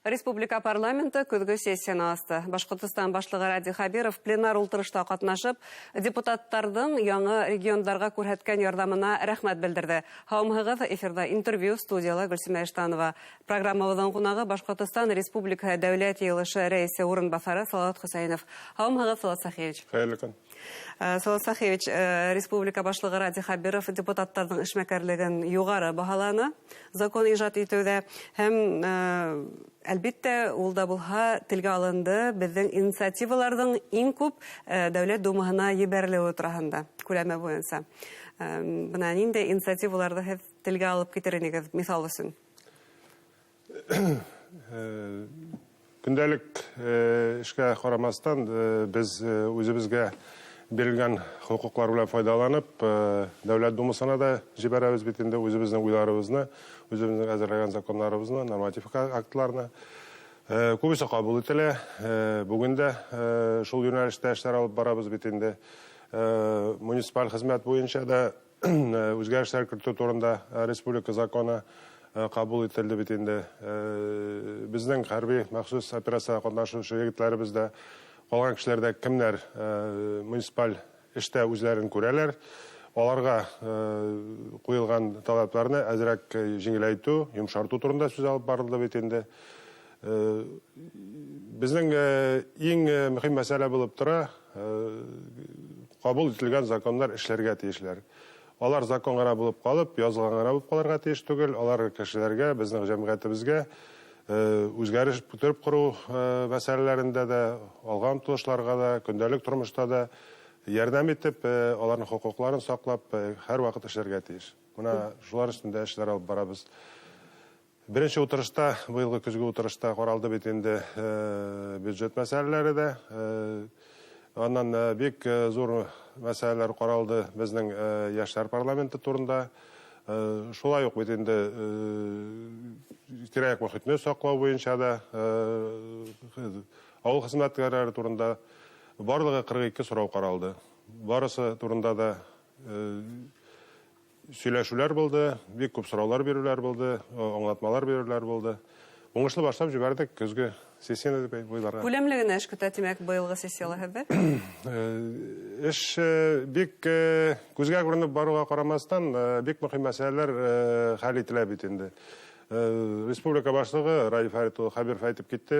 Республика парламенты көҙгө сессияны асты. Башҡортостан башлығы Радий Хәбиров пленар ултырышта ҡатнашып, депутаттарҙың яңы региондарға күрһәткән ярҙамына рәхмәт белдерҙе. Һаумыһығыҙ, эфирҙа интервью, студияла Гөлсимә Иштанова. Программабыҙҙың ҡунағы Башҡортостан Республикаһы Дәүләт Йыйылышы Рәйесе урынбаҫары Салават Хөсәйенов. Һаумыһығыҙ, Салават Сәхиевич. Хәйерле көн. Салават Сәхиевич, республика башлығы Радий Хәбиров депутаттарҙың эшмәкәрлеген юғары баһаланы закон ижад итеүҙә һәм, әлбиттә, ул да булһа телгә алынды беҙҙең инициативаларҙың иң күп Дәүләт Думаһына ебәрелеүе тураһында күләме буйынса. Бына ниндәй инициативаларҙы һеҙ телгә алып китер инегеҙ, миҫал өсөн? Көндәлек эшкә ҡарамаҫтан, беҙ үҙебеҙгә бирелгән хоҡуҡлар белән файҙаланып, Дәүләт Думасына да ебәрәбеҙ бит инде үҙебеҙҙең уйҙарыбыҙны, үҙебеҙҙең әҙерләгән законнарыбыҙны, норматив актларны. Күбесе ҡабул ителә. Бөгөн дә шул йүнәлештә эштәр алып барабыҙ бит инде. Муниципаль хеҙмәт буйынса да үҙгәрештәр кертеү турында республика законы ҡабул ителде бит инде. Беҙҙең хәрби махсус операцияға ҡатнашыусы егетләребеҙ ҙә, ҡалған кешеләр ҙә, кемдәр муниципаль эштә үҙҙәрен күрәләр, аларға ҡуйылған талаптарны әҙерәк еңеләйтеү, йомшартыу турында сүҙ алып барылды бит инде. Беҙҙең иң мөһим мәсьәлә булып тора, ҡабул ителгән закондар эшләргә тейешләр. Алар закон ғына булып ҡалып, яҙылған ғына булып ҡалырға тейеш түгел, алар кешеләргә, беҙҙең йәмғиәтебеҙгә үҙгәреш күтәреп ҡороу мәсьәләләрендә дә, алға ынтылышларға ҙа, көндәлек тормошта да ярҙам итеп, аларҙың хоҡуҡларын һаҡлап, һәр ваҡыт эшләргә тейеш. Бына шулар өҫтөндә эшләр алып барабыҙ. Беренсе ултырышта, быйылғы көҙгө ултырышта ҡаралды бит инде бюджет мәсьәләләре дә. Аннан бик ҙур мәсьәләләр ҡаралды беҙҙең йәштәр парламенты турында. Шулай уҡ бит инде тирә-яҡ мөхитне һаҡлау буйынса да, ауыл хеҙмәткәрҙәре турында барлығы 42 һорау ҡаралды. Барысы турында да сөйләшүләр булды, бик күп сораулар биреүләр булды, аңлатмалар биреүләр булды. Уңышлы башлап ебәрҙек көҙгө сессияны тип уйларға. Күләмле генә эш көтә, тимәк, быйылғы сессияла һеҙҙе? Эш бик күҙгә күренеп барыуға ҡарамаҫтан, бик мөһим мәсьәләләр хәл ителә бит инде. Республика башлығы Радий Фәрит улы Хәбиров әйтеп китте,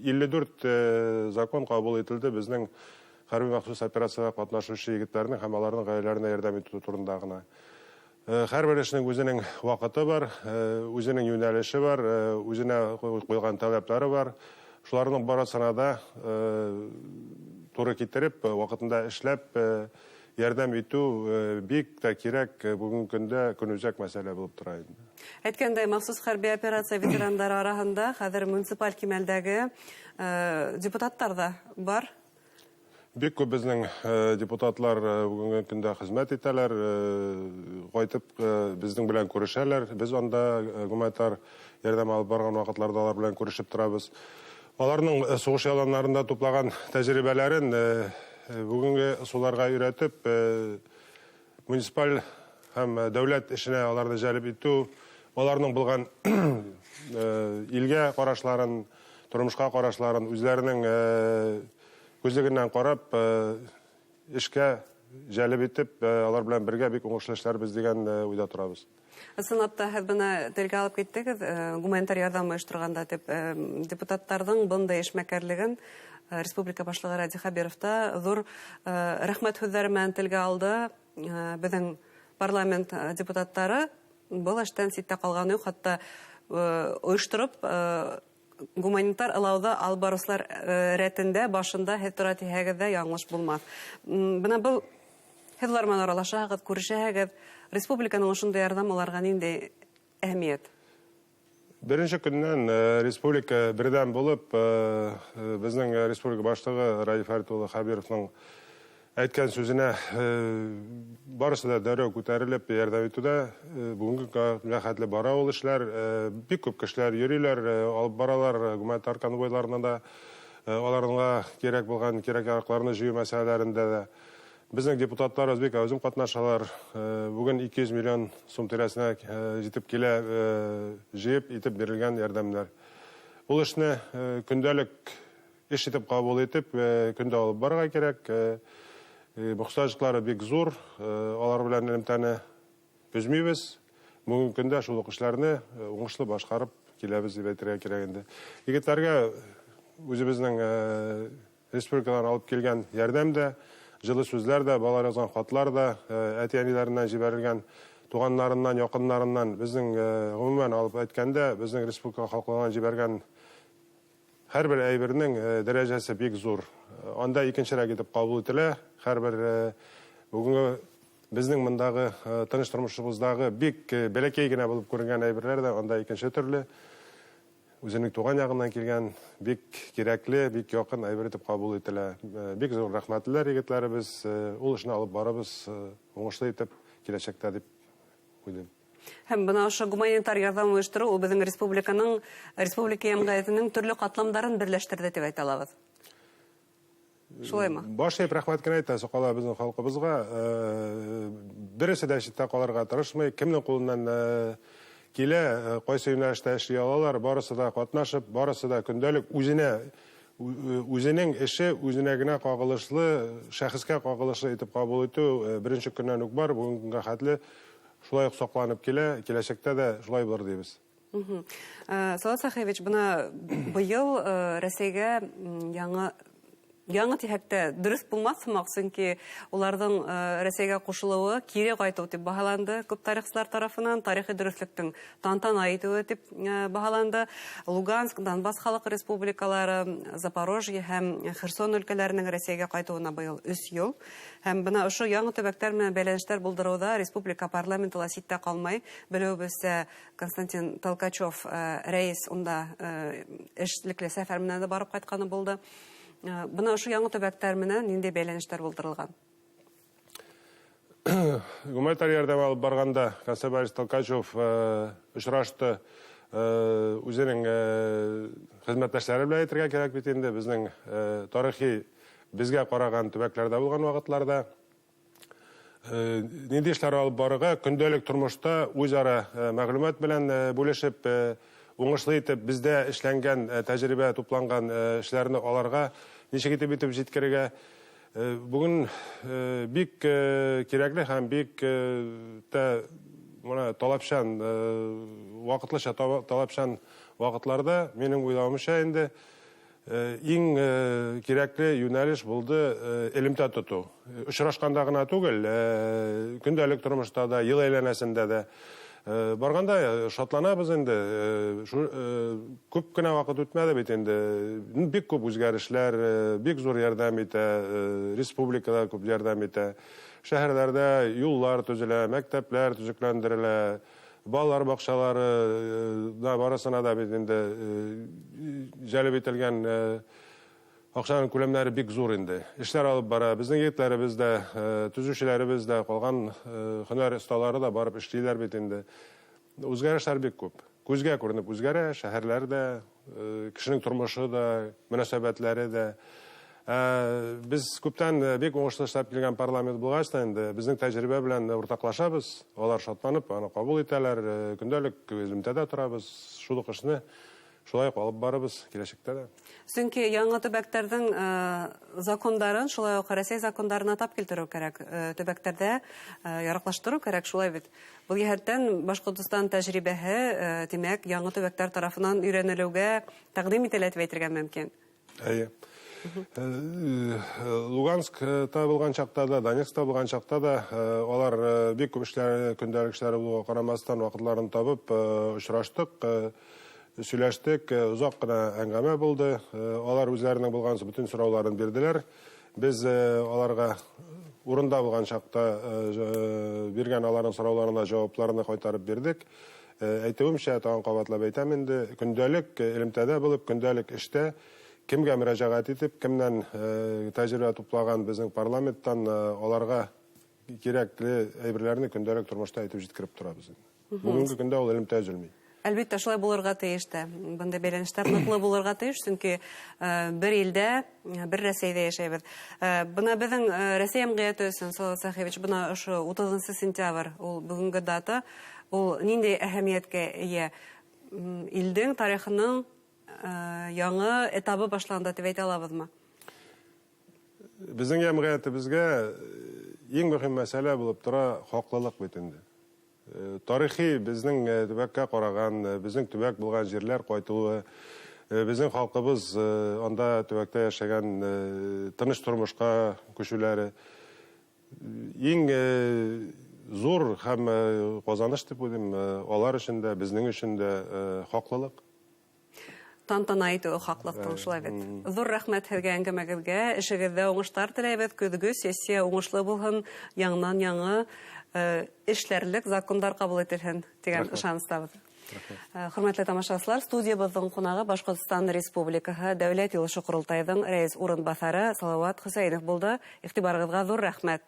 54 закон ҡабул ителде беҙҙең хәрби махсус операцияға ҡатнашыусы егеттәрҙең һәм аларҙың ғаиләләренә ярҙам итеү турында ғына. Һәр бер эшнең үҙенең ваҡыты бар, үҙенең йүнәлеше бар, үҙенә ҡуйған таләптәре бар. Шуларҙың барыһына да тура китереп, ваҡытында эшләп, ярҙам итеү бик тә кәрәк, бөгөнгө көндә көнүҙәк мәсьәлә булып тора инде. Әйткәндәй, махсус хәрби операция ветерандары араһында хәҙер муниципаль кимәлдәге депутаттар ҙа бар. Бик күп беҙҙең депутатлар бөгөнгө көндә хеҙмәт итәләр, ҡайтып беҙҙең белән күрешәләр. Беҙ анда гуманитар ярҙам алып барған ваҡытларҙа алар белән күрешеп торабыҙ. Аларның һуғыш яландарында туплаған тәжрибәләрен бөгөнгө ысулдарға өйрәтеп, муниципаль һәм дәүләт эшенә аларҙы жәлеп итеү, аларның булған илгә ҡарашларын, тормошҡа ҡарашларын үҙҙәренең күҙлегенән ҡарап, эшкә жәлеп итеп, алар белән бергә бик уңышлы эшләрбеҙ тигән уйҙа торабыҙ. Ысынлап та, һеҙ бына телгә алып киттегеҙ, гуманитар ярҙам ойошторғанда тип, депутаттарҙың бындай эшмәкәрлеген республика башлығы Радий Хәбиров та ҙур рәхмәт һүҙҙәре менән телгә алды. Беҙҙең парламент депутаттары был эштән ситтә ҡалған юҡ, хатта ойоштороп гуманитар ылауҙы алып барыусылар рәтендә, башында һеҙ тора тиһәгеҙ ҙә яңылыш булмаҫ. Бына был һеҙ улар менән аралашаһығыҙ, күрешәһегеҙ, республиканың ошондай ярҙам уларға ниндәй әһәмиәт? Беренсе көндән республика берҙәм булып, беҙҙең республика башлығы Радий Фәрит улы Хәбировның әйткән сүзенә барысы да дәррәү күтәрелеп ярҙам итеүҙә бөгөнгө көнгә хәтле бара ул эшләр. Бик күп кешеләр йөрөйләр, алып баралар гуманитар конвойларына да, аларга кәрәк булған кәрәк-яраҡларны җыю мәсьәләләрендә дә. Безнең депутатларыбыз бик әүзем катнашалар. Бүген 200 миллион сум тирәсенә җитеп килә җыеп итеп бирелгән ярдәмнәр. Ул эшне көндәлек эш итеп кабул итеп, көндә алып барырга кирәк. Мохтаҗлыклары бик зур, алар белән элемтәне өзмибез. Бүгенге көндә шул ук эшләрне уңышлы башкарып киләбез дип әйтергә кирәк инде. Егетләргә үзебезнең республикадан алып килгән ярдәм дә, җылы сүзләр дә, балалар язган хатлар да, әти-әниләреннән җибәрелгән туганнарыннан, якыннарыннан, безнең гомумән алып әйткәндә, безнең республика халкыннан җибәргән һәрбер әйбернең дәрәҗәсе бик зур. Анда икенчерәк итеп кабул ителә. Һәрбер бүгенге безнең мондагы тыныч тормышыбыздагы бик бәләкәй генә булып күренгән әйберләр дә анда икенче төрле. Үзенең туган ягыннан килгән бик кирәкле, бик якын әйбер итеп кабул ителә. Бик зур рәхмәтлеләр егетләребез. Ул эшне алып барабыз уңышлы итеп киләчәктә дип уйлыйм. Һәм бына ошо гуманитар ярҙам ойоштороу ул беҙҙең республиканың, республика йәмғиәтенең төрлө ҡатламдарын берләштерҙе тип әйтә алабыҙ. Шулаймы? Баш эйеп рәхмәт кенә әйтәсе ҡала беҙҙең халҡыбыҙға. Бересе дә ситтә ҡалырға тырышмай. Кемдең ҡулынан килә, ҡайсы йүнәлештә эшли алалар, барысы да ҡатнашып, барысы да көндәлек үзенең эше үзенә генә ҡағылышлы, шәхескә ҡағылышлы итеп ҡабул итеү беренсе көннән үк бар, бөгөнгө көнгә хәтле шулай уҡ саҡланып килә, киләсәктә дә шулай булыр тибеҙ. Салават Сәхиевич, бына быйыл Рәсәйгә яңы тиһәк тә дөрөҫ булмаҫ һымаҡ, сөнки уларҙың Рәсәйгә ҡушылыуы кире ҡайтыу тип баһаланды күп тарихсылар тарафынан, тарихи дөрөҫлөктөң тантана итеүе тип баһаланды. Луганск, Донбасс халыҡ республикалары, Запорожье һәм Херсон өлкәләренең Рәсәйгә ҡайтыуына быйыл 3 йыл. Һәм бына ошо яңы төбәктәр менән бәйләнештәр булдырыуҙа республика парламенты ла ситтә ҡалмай. Белеүебеҙсә, Константин Толкачев рәис унда эшлекле сәфәр менән дә барып ҡайтҡаны булды. Бына ошо яңы төбәктәр менән ниндәй бәйләнештәр булдырылған? Гуманитар ярҙам алып барғанда Константин Борисович Толкачев осрашты үзенең хеҙмәттәштәре белән әйтергә кәрәк бит инде, беҙҙең тарихи беҙгә ҡараған төбәктәрҙә булған ваҡытларҙа ниндәй эштәр алып барырға, көндәлек тормошта үҙ-ара мәғлүмәт белән бүлешеп, уңышлы итеп беҙҙә эшләнгән тәжрибә тупланған эшләрне аларға нисек итеп итеп еткерергә. Бөгөн бик кирәкле һәм бик тә мына талапшан, ваҡытлыса талапшан ваҡытларҙа минең уйлауымса инде иң кирәкле йүнәлеш булды элемтә тотоу. Осрашҡанда ғына түгел, көндәлек тормошта да, йыл әйләнәсендә дә. Барғанда шатланабыҙ инде. Күп кенә ваҡыт үтмәне бит инде. Бик күп үҙгәрешләр, бик ҙур ярҙам итә, республикала күп ярҙам итә. Шәһәрҙәрҙә юллар төҙөлә, мәктәпләр төҙөкләндерелә, балалар баҡсалары да барысына да бит инде жәлеп ителгән аҡсаның күләмдәре бик ҙур инде. Эштәр алып бара. Беҙҙең егеттәребеҙ дә, төҙөүселәребеҙ дә, ҡалған һөнәр оҫталары да барып эшләйләр бит инде. Үҙгәрештәр бик күп. Күҙгә күренеп үҙгәрә, шәһәрләр дә, кешенең тормошо да, мөнәсәбәтләре дә. Беҙ күптән бик уңышлы эшләп килгән парламент булғас та инде беҙҙең тәжрибә белән уртаҡлашабыҙ. Алар шатланып, аны ҡабул итәләр. Көндәлек элемтәдә торабыҙ. Шул уҡ эшне шулай уҡ алып барабыҙ киләсәктә дә. Сөнки яңы төбәктәрҙең закондарын шулай уҡ Рәсәй закондарына тап килтереү кәрәк, төбәктәрҙә яраҡлаштырыу кәрәк, шулай бит. Был йәһәттән Башҡортостан тәжрибәһе, тимәк, яңы төбәктәр тарафынан өйрәнелеүгә тәҡдим ителә тип әйтергә мөмкин. Эйе. Луганскта булған чакта да, Донецкта булған чакта да, алар бик күп эшләре, көндәлек эшләре булыуға ҡарамаҫтан ваҡытларын табып, осраштыҡ, сөйләштек, озаҡ ҡына әңгәмә булды. Алар үҙҙәренең булған бөтөн сорауларын бирҙеләр. Беҙ аларға урында булған чакта биргән аларның сорауларына жауапларны ҡайтарып бирҙек. Әйтеүемсә, тағын ҡабатлап әйтәм инде, көндәлек элемтәдә булып, көндәлек эштә кемгә мөрәжәғәт итеп, кемдән тәжрибә туплаған беҙҙең парламенттан аларға кирәкле әйберләрне көндәлек тормошта әйтеп җиткереп торабыз инде. Бүгенге көндә ул элемтә өзелмәй. Әлбиттә, шулай булырға тейеш тә. Бындай бәйләнештәр ныҡлы булырға тейеш, сөнки бер илдә, бер Рәсәйҙә йәшәйбеҙ. Бына беҙҙең Рәсәй йәмғиәте өсөн, Салават Сәхиевич, бына ошо 30 сентябрь, ул бөгөнгө дата, ул ниндәй әһәмиәткә эйә? Илдең тарихының яңы этабы башланды тип әйтә алабыҙмы? Беҙҙең йәмғиәтебеҙгә иң мөһим мәсьәлә булып тора хаҡлылыҡ бит инде. Тарихи беҙҙең төбәккә ҡараған, беҙҙең төбәк булған ерләр ҡайтыуы, беҙҙең халҡыбыҙ анда төбәктә йәшәгән тыныс тормошҡа күсеүләре иң ҙур һәм ҡаҙаныш тип уйлайым, алар өсөн дә, беҙҙең өсөн дә хаҡлылыҡ. Тантана итеүе хаҡлыҡтың, шулай бит. Ҙур рәхмәт һеҙгә әңгәмәгеҙгә, эшегеҙҙә уңыштар теләйбеҙ, көҙгө сессия уңышлы булһын, яңынан-яңы эшләрлек закондар ҡабул ителһен тигән ышаныстабыҙ. Хөрмәтле тамашасылар, студиябыҙҙың ҡунағы Башҡортостан Республикаһы Дәүләт Йыйылышы Ҡоролтайҙың рәйес урынбаҫары Салауат Хөсәйенов булды. Иғтибарығыҙға ҙур рәхмәт.